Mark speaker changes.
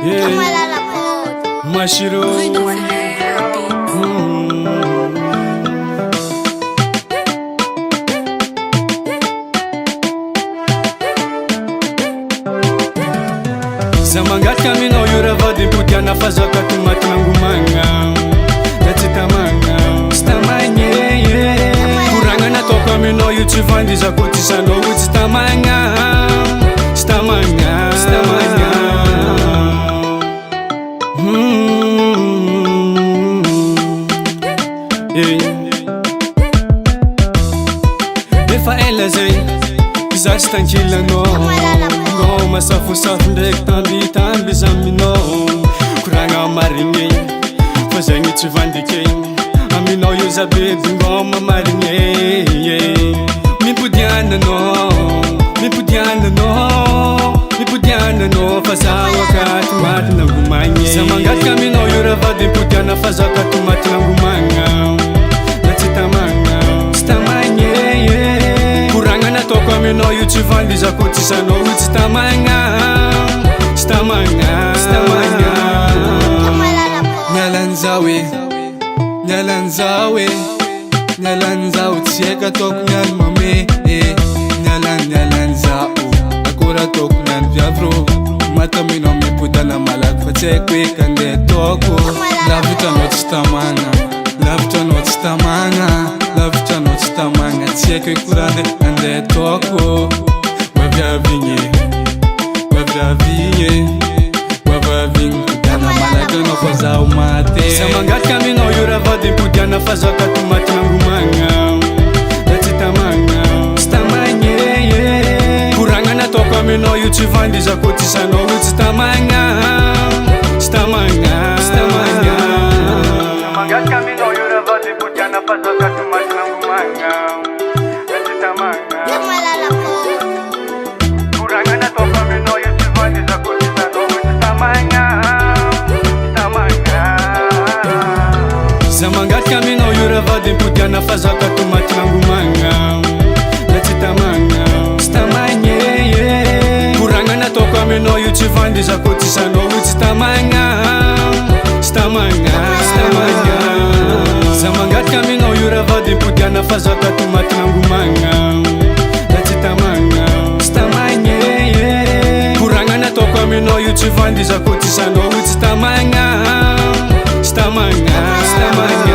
Speaker 1: Yeah. Mashiro. Za mangataka aminao io raha vady mpodiana fa za ka tomaty nangomagna da tsy tamagna tsy tamagna e koragna nataoko aminao io tsy vandy za ko tsy sanao io tsy tamagna tsy tamagna tsy tamagna. Efa ela zay za tsy tankilanao ngô masafosafo ndraiky tambitamby za aminao koragna marigny fa zegny tsy vandiky aminao io za beby ngôma marigny mimpodiananao mimpodiananao mimpodiananao fa zaho akaty maty nangomagny za mangataka aminao io raha vady mpodiana fa za akaty maty nangomagna da tsy tamagna tsy tamagna e koragna nataoko aminao io tsy vandy za ko tsy sanao io tsy tamagna tsy tamagna tsy tamagna.
Speaker 2: Mialan'izao e, mialan'izao e, mialan'izao tsy haiko ataoko mialy mame e, mialan mialan'izao akory ataoko mialy viavy rô mataminao mipodana malaky fa tsy haiko hoe kandeha ataoko lavitra anao tsy tamagna lavitra anao tsy tamagna lavitra anao tsy tamagna tsy haiko hoe korande andeha ataoko waviavy igny e waviavy igny e waviavy igny mipodana malaky anao fa zaho maty.
Speaker 1: Za mangataka aminao io raha vady mpodiana fa za ka tomaty nangomagna da tsy tamagna tsy tamagna e koragna nataoko aminao io tsy vandy za ko tsy sanao io tsy tamagna tsy tamagna tsy tamagna. Za mangataka aminao io raha vady mpodiana fa za ka tomaty nangomagna da tsy tamagna koragna nataoko aminao io tsy vandy za ko tsy sanao io tsy tamagna tsy tamagna. Za mangataka aminao io raha vady mpodiana fa za ka tomaty nangomagna da tsy tamagna tsy tamagna e koragna nataoko aminao io tsy vandy za ko tsy sanao io tsy tamagna tsy tamagna tsy tamagna. Za mangataka aminao io raha vady mpodiana fa za ka tomaty nangomagna da tsy tamagna tsy tamagna e koragna nataoko aminao io tsy vandy za ko tsy sanao io tsy tamagna tsy tamagna tsy tamagna.